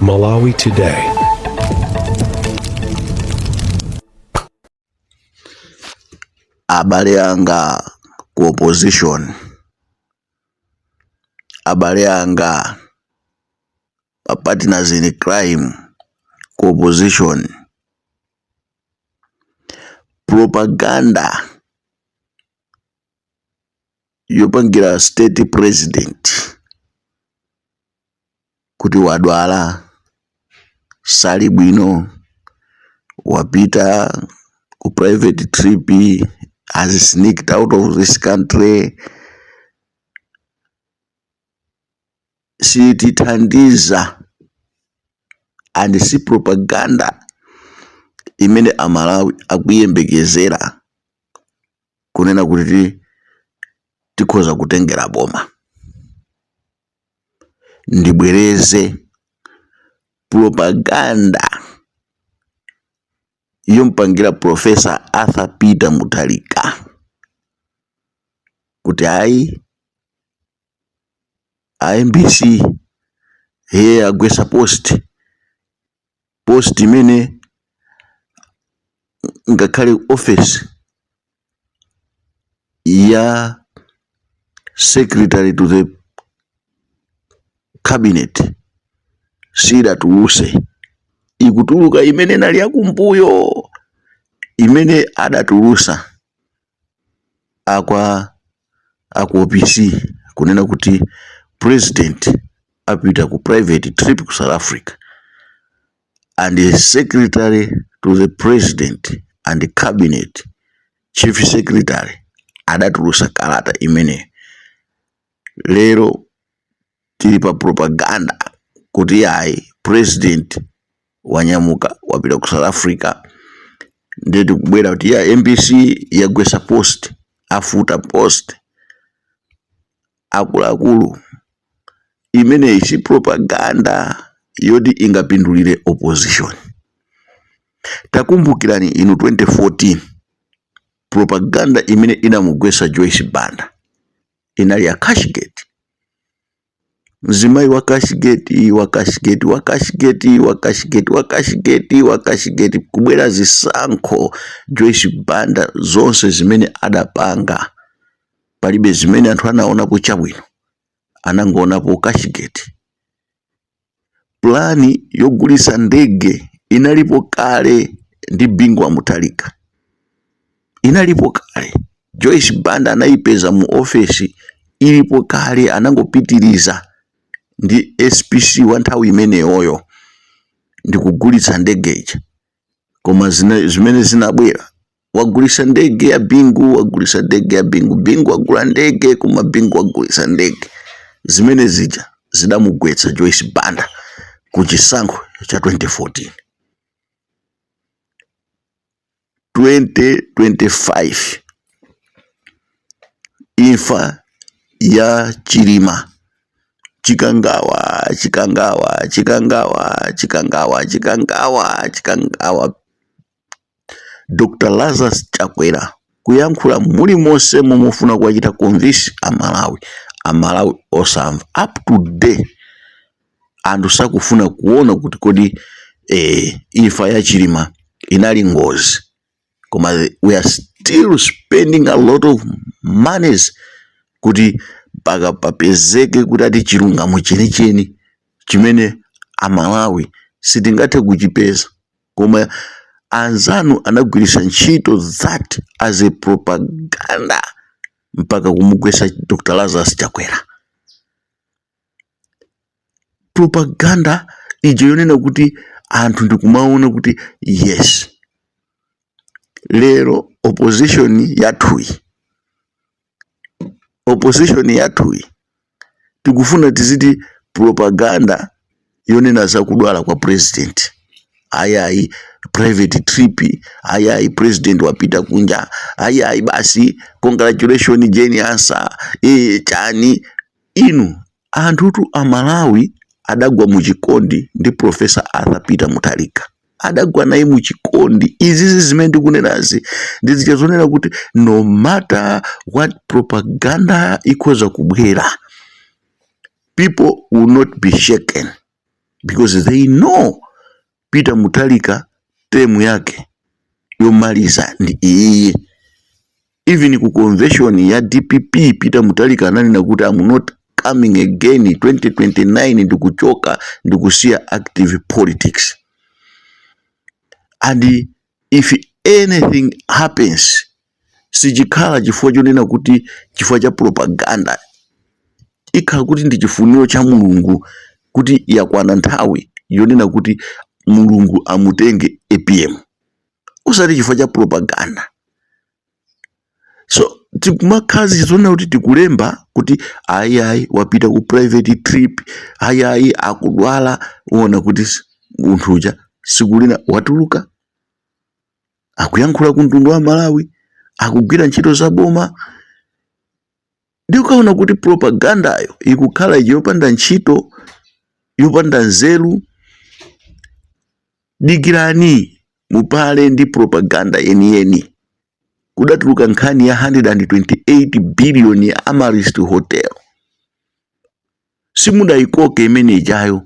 Malawi Today. Abale anga ku opposition, abale anga pa partners in crime ku opposition, propaganda yopangira state president kuti wadwala, sali bwino, wapita ku private trip, has sneaked out of this country, sitithandiza and si propaganda imene Amalawi akuyembekezera kunena kuti tikhoza kutengera boma. Ndibwereze, propaganda yompangira Professor Arthur Peter Mutharika kuti ayi, a MBC he agwesa post imene ngakhale office ya secretary to the cabinet sidatuluse, ikutuluka imene inali yakumbuyo imene adatulusa akwa aku OPC kunena kuti president apita ku private trip ku South Africa and the secretary to the president and the cabinet chief secretary adatulusa kalata imene. Lero tili pa propaganda kuti ayi, president wanyamuka wapita ku South Africa, ndiye tikubwera kuti ya MBC yagwesa post, afuta post. Akuluakulu, imeneyi si propaganda yoti ingapindulire opposition. Takumbukirani inu 2014, propaganda imene inamugwesa Joyce Banda inali ya Cashgate. Mzimayi wa Cashgate, wa Cashgate, wa Cashgate, wa Cashgate, wa Cashgate, wa Cashgate, kubwera zisankho, Joyce Banda zonse zimene adapanga palibe zimene anthu anaonapo chabwino, anangoonapo Cashgate. Plani yogulisa ndege inalipo kale ndi Bingu wa Mutharika, inalipo kale. Joyce Banda anayipeza mu ofesi ilipo kale, anangopitiriza ndi SPC wa nthawi imeneyoyo ndi kugulitsa ndege ija. Koma zimene zinabwera, wagulisa ndege ya Bingu, wagulisa ndege ya Bingu, Bingu wagula ndege, koma Bingu wagulisa ndege. Zimene zija zidamugwetsa Joyce Banda ku chisankho cha 2014. 2025, imfa ya Chilima, Chikangawa, Chikangawa, Chikangawa, Chikangawa, Chikangawa, Chikangawa, Dr. Lazarus Chakwera kuyankhula mulimonse momufuna kuwachita convince Amalawi, Amalawi osamva. Up to date anthu sakufuna kuona kuti kodi imfa ya Chilima inali ngozi, koma we are still spending a lot of monies kuti mpaka papezeke kuti ati chilungamo chenicheni chimene Amalawi sitingathe kuchipeza. Koma anzanu anagwiritsa ntchito that as a propaganda mpaka kumugwetsa Dr. Lazarus Chakwera. Propaganda ija yonena kuti anthu ndikumaona kuti yes, lero opposition yathuyi tikufuna tiziti propaganda yonena za kudwala kwa president, ayayi, private trip, ayayi, president wapita kunja, ayayi, basi, congratulation Jane Ansah, chani. Inu anthutu, Amalawi adagwa muchikondi ndi Professor Arthur Peter Mutharika, adagwa naye muchikondi. Izizi zimene ndikunenazi ndizija zonena kuti no matter what propaganda ikhoza kubwera, people will not be shaken. Because they know Peter Mutharika term yake yomaliza ndi iyiyi. Even ku convention ya DPP, Peter Mutharika ananena kuti, "I'm not coming again. 2029 ndikuchoka, ndikusiya active politics." And if anything happens, sichikhala chifukwa chonena kuti chifukwa cha propaganda, ikhala kuti ndi chifuniro cha Mulungu kuti yakwana nthawi yonena kuti Mulungu amutenge APM, usati chifukwa cha propaganda. So tikumakhala zona kuti tikulemba kuti ayi, ayi, wapita ku private trip, ayi, ayi, akudwala. Uona kuti munthu uja siku lina watuluka, akuyankhula ku mtundu wa Malawi, akugwira ntchito za boma. Ndikukaona kuti propagandayo ikukhala yopanda ntchito, yopanda nzeru. Dikirani mupale ndi propaganda yeniyeni. Kudatuluka nkhani ya 128 billion ya Amaryllis Hotel, simunayikoke imene ijayo,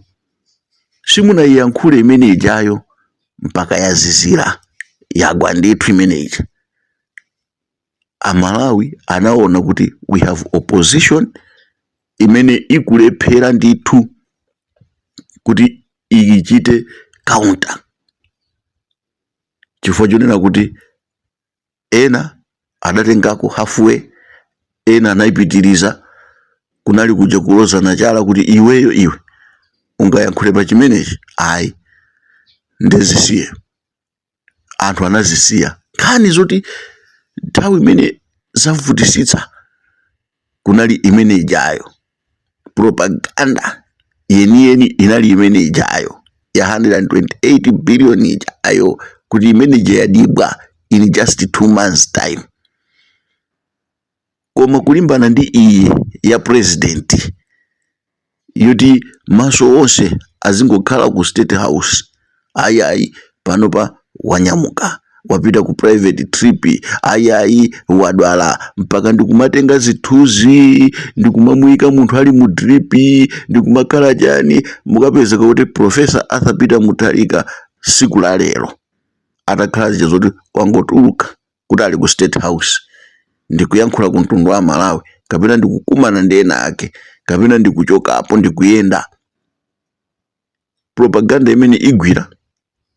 simunayiyankhule imene ijayo, mpaka yazizira, yagwa ndithu imene ija. Amalawi anaona kuti we have opposition imene ikulephera ndithu kuti ichite counter, chifukwa chonena kuti ena adatengako halfway, ena anayipitiriza. Kunali kuja kulozana chala kuti iweyo, iwe ungayankhule pa chimenechi? Ayi, ndezisiye. Anthu anazisiya nkhani zoti nthawi imene zavutisitsa kunali imene ijayo. Propaganda yeniyeni inali imene ijayo ya 128 billion ijayo, kuti imene ija yadibwa in just 2 months time. Koma kulimbana ndi iyi ya president yoti maso onse azingokhala ku State House, ayi, ayi, panopa wanyamuka, wapita ku private trip, ayi, ayi, wadwala, mpaka ndikumatenga zithunzi, ndikumamuyika munthu ali mu drip, ndikumakhala chani. Mukapezeka kuti Professor Arthur Peter Mutharika siku la lero atakhala zija zoti wangotuluka kuti ali ku State House, ndikuyankhula ku mtundu wa Malawi, kapena ndikukumana ndi ena ake, kapena ndikuchokapo ndikuyenda, propaganda imene igwira,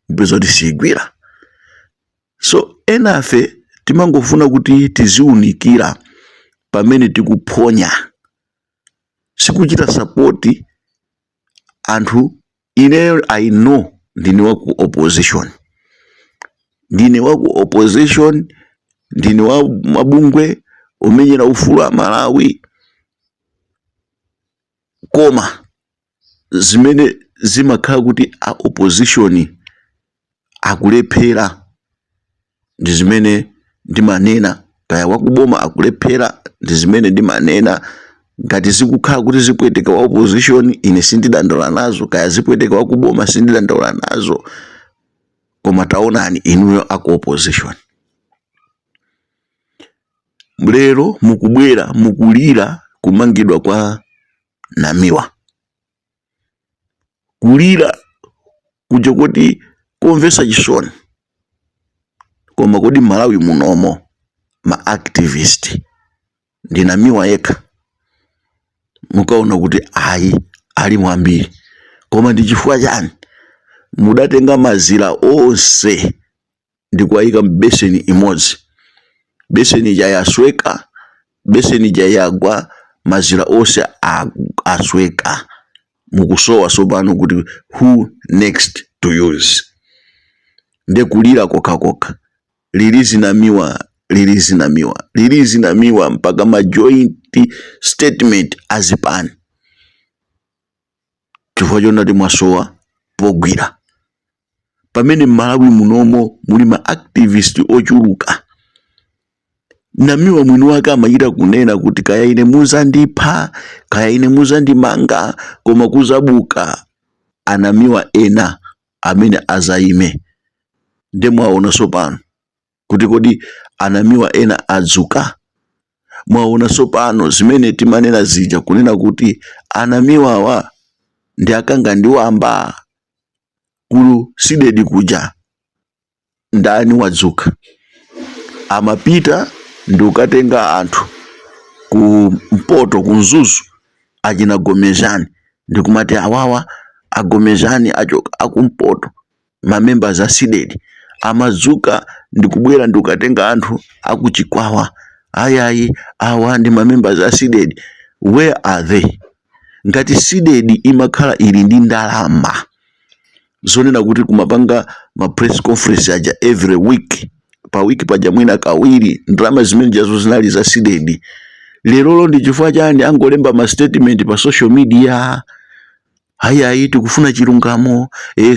mpeza kuti sigwira. So enafe timangofuna kuti tiziwunikira pamene tikuphonya, sikuchita support anthu. Ineyo I know ndine wa ku opposition, ndine wa ku opposition, ndine wa mabungwe omenyera ufulu wa Malawi, koma zimene zimakhala kuti a opposition akulephera ndi zimene ndimanena, kaya wakuboma akulephera ndi zimene ndimanena. Ngati zikukhala kuti zipweteka wa opposition, ine sindidandaula nazo, kaya zipweteka wakuboma, sindidandaula nazo. Koma taonani inuyo aku opposition, lero mukubwera mukulira kumangidwa kwa Namiwa, kulira kuja kuti komvetsa chisoni. Koma kodi Malawi munomo ma activist ndi Namiwa yekha? Mukaona kuti ayi, alimo ambiri. Koma ndi chifukwa chani mudatenga mazira onse ndi kuwayika mbeseni imodzi? Beseni ija yasweka, beseni ija yagwa, mazira onse asweka. Mukusowa sopano kuti who next to use. Ndekulira kokhakokha, release Namiwa, release Namiwa, release Namiwa, mpaka ma joint statement azipani, chifukwa chonati mwasowa pogwira, pamene m'Malawi munomo muli ma activist ochuluka. Namiwa mwini wake amachita kunena kuti kaya ine muzandipha, kaya ine muzandimanga, koma kuzabuka anamiwa ena amene azayime. Nde mwaona sopano kuti kodi anamiwa ena adzuka? Mwaona sopano zimene timanena zija, kunena kuti anamiwawa Ndi akanga ndi wamba ku CDEDI kuja. Ndani wadzuka? Amapita ndi kukatenga anthu ku mpoto, ku Mzuzu, achina Gomezani, ndikumati awawa agomezani achoka akumpoto, mamembers a CDEDI. Amadzuka ndikubwera ndikukatenga anthu akuchikwawa, ayayi, awa ndi mamembers a CDEDI. Where are they? Ngati CDEDI imakhala ili ndi ndalama zonena kuti kumapanga ma press conference aja every week, pa wiki paja mwina kawiri, ndalama zimene jazo zinali za CDEDI. Lerolo ndi chifukwa chani angolemba ma statement pa social media, hayayi, tikufuna chilungamo,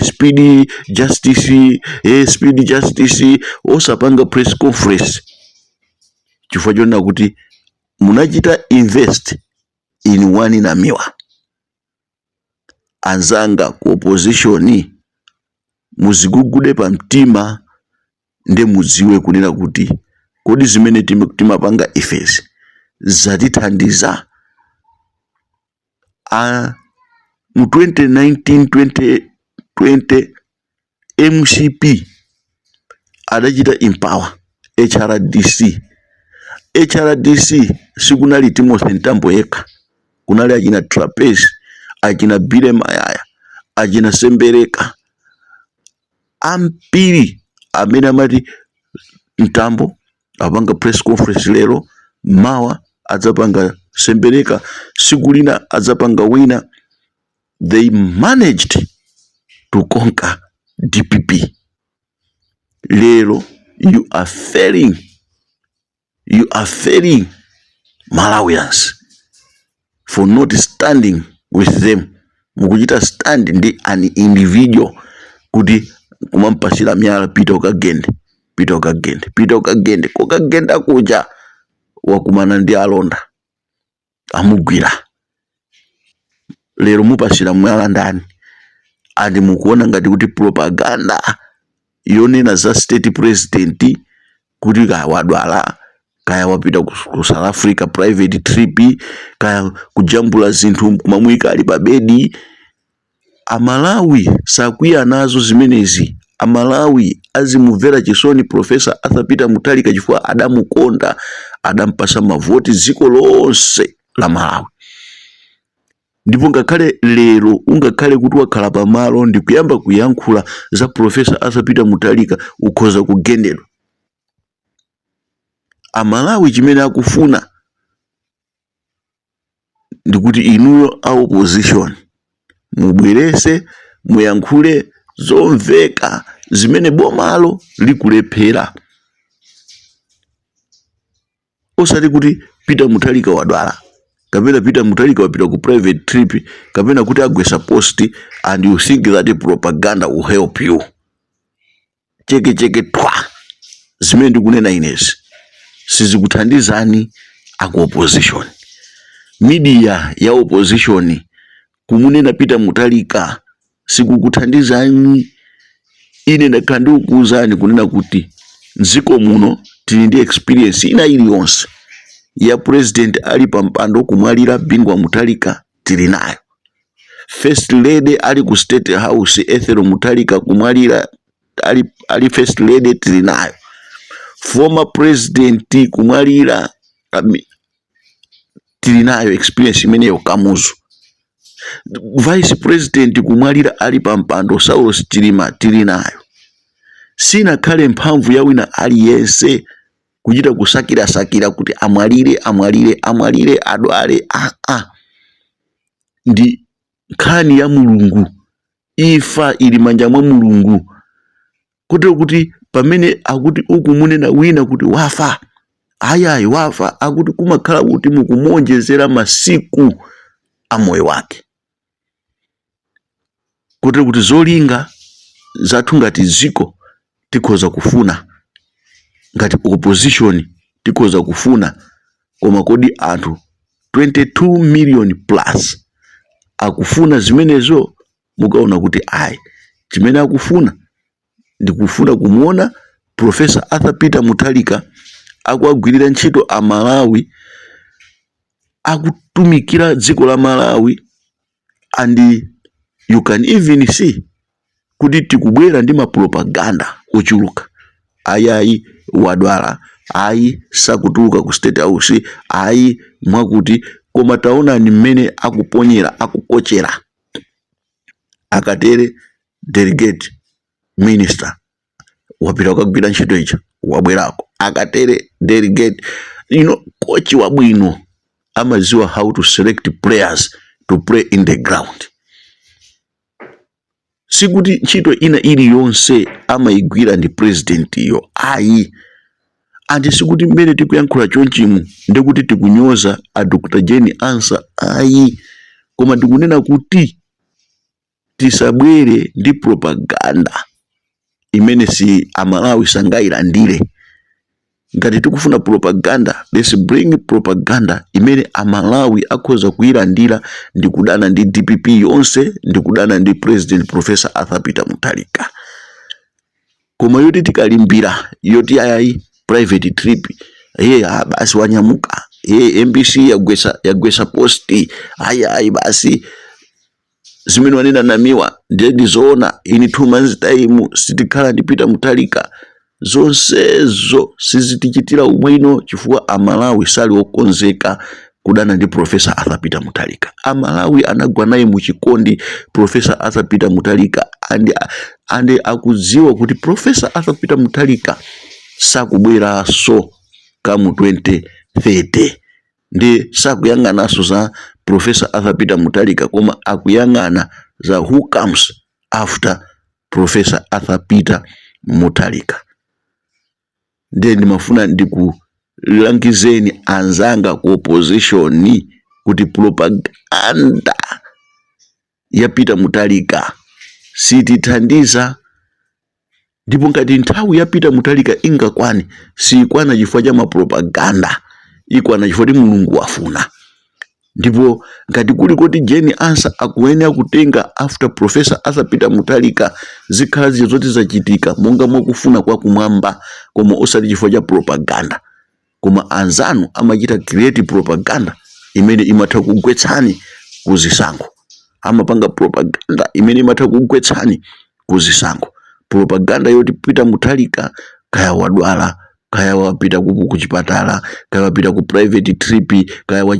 speedy justice, speedy justice, osapanga press conference? Chifukwa chonena kuti munachita invest in one Namiwa. Anzanga ku opposition, muzigugude pa mtima nde mudziwe kunena kuti kodi zimene timapanga ifezi zatithandiza? Mu 2019, 2020, MCP adachita empower HRDC. HRDC sikunali Timothy Mtambo yekha, kunali achina Trapence, achina Billy Mayaya, achina Sembereka, ambiri amene amati Mtambo apanga press conference lero, mawa adzapanga Sembereka, siku lina adzapanga wina. They managed to conquer DPP. Lero you are failing, you are failing Malawians for not standing with them. Mukuchita stand ndi an individual kuti kumampasira miyala, "Pita ukagende, pita ukagende, pita ukagende." Kokagenda kuja wakumana ndi alonda, amugwira. Lero mupasira mwala ndani? And mukuona ngati kuti propaganda yonena za state president kuti kaya wadwala, kaya wapita ku South Africa private trip, kaya kujambula zinthu kumamuyika ali pa bedi, Amalawi sakwiya nazo zimenezi. Amalawi azimumvera chisoni Professor Arthur Peter Mutharika chifukwa adamukonda, adampasa mavoti dziko lonse la Malawi. Ndipo ngakhale lero ungakhale kuti wakhala pamalo ndikuyamba kuyankhula za Professor Arthur Peter Mutharika, ukhoza kugendedwa. Amalawi chimene akufuna ndikuti inuyo a opposition mubwerese, muyankhule zomveka zimene bomalo likulephera, osati kuti Peter Mutharika wadwala kapena Peter Mutharika wapita ku private trip kapena kuti agwesa post, and you think that propaganda will help you. Cheke cheke twa, zimene ndikunena inezi sizikuthandizani aku opposition. Media ya opposition, kumunena Peter Mutharika sikukuthandizani. Ine ndakhala ndikukuwuzani kunena kuti mdziko muno tili ndi experience ina iliyonse ya president ali pa mpando kumwalira, Bingu wa Mutharika, tili nayo. First lady ali ku State House, Ethel Mutharika, kumwalira ali first lady, tili nayo. Former president kumwalira, tili nayo experience imeneyo, Kamuzu. Vice president kumwalira ali pa mpando, Saulos Chilima, tili nayo. Sinakhale mphamvu ya wina aliyense kuchita kusakirasakira kuti amwalire, amwalire, amwalire, adwale. Ah, ndi nkhani ya Mulungu. Imfa ili manja mwa Mulungu, kotero kuti pamene akuti ukumunena wina kuti wafa, ayayi, wafa, akuti kumakhala kuti mukumuonjezera masiku a moyo wake, kotero kuti zolinga zathu ngati dziko tikhoza kufuna, ngati opposition tikhoza kufuna, koma kodi anthu 22 million plus akufuna zimenezo? Mukaona kuti ayi, chimene akufuna ndikufuna kumuona Professor Arthur Peter Mutharika akuagwirira ntchito Amalawi, akutumikira dziko la Malawi, and You can even see kuti tikubwera ndi mapropaganda ochuluka. Ayayi, wadwala, ayi, sakutuluka ku State House, ayi, mwakuti. Koma taonani mmene akuponyera, akukochera. Akatere, delegate minister wapita kukagwira ntchito ija, wabwerako. Akatere, delegate. Coach wabwino amaziwa how to select players to play in the ground. Sikuti ntchito ina iliyonse amayigwira ndi president iyo, ayi. Anti sikuti mmene tikuyankhula chonchimu ndikuti tikunyoza a Dr Jane Ansah, ayi. Koma ndikunena kuti tisabwere ndi propaganda imene si Amalawi sangayilandire. Ngati tikufuna propaganda, let's bring propaganda imene Amalawi akhoza kuyilandira ndi kudana ndi DPP yonse, ndi kudana ndi President Professor Arthur Peter Mutharika. Koma yoti tikalimbira yoti ayayi, private trip, ye, ah, basi wanyamuka, ye, MBC yagwesa post, ayi, ayi, basi zimene wanena Namiwa ndiye ndizoona, in 2 months time sitikhala ndi Peter Mutharika, zonsezo sizitichitira ubwino, chifukwa Amalawi sali okonzeka kudana ndi Professor Arthur Peter Mutharika. Amalawi anagwa naye muchikondi Professor Arthur Peter Mutharika, and akudziwa kuti Professor Arthur Peter Mutharika sakubweranso kamu 2030. Ndi sakuyang'ananso za Professor Arthur Peter Mutharika, koma akuyang'ana za who comes after Professor Arthur Peter Mutharika. Ndiye ndimafuna ndikulangizeni anzanga ku opposition kuti propaganda ya Peter Mutharika sitithandiza. Ndipo ngati nthawi ya Peter Mutharika ingakwane, sikwana chifukwa cha mapropaganda, ikwana chifukwa kuti Mulungu wafuna. Ndipo ngati kuli kuti Jane Ansah akuyenera kutenga after Professor Arthur Peter Mutharika, zikhala zija zoti zachitika monga mwakufuna kwa kumwamba, koma osati chifukwa cha propaganda. Koma anzanu amachita create propaganda imene imatha kugwetsani kuzisankho, amapanga propaganda imene imatha kugwetsani kuzisankho, propaganda yoti Peter Mutharika kaya wadwala, kaya wapita ku chipatala, kaya wapita ku private trip, kaya.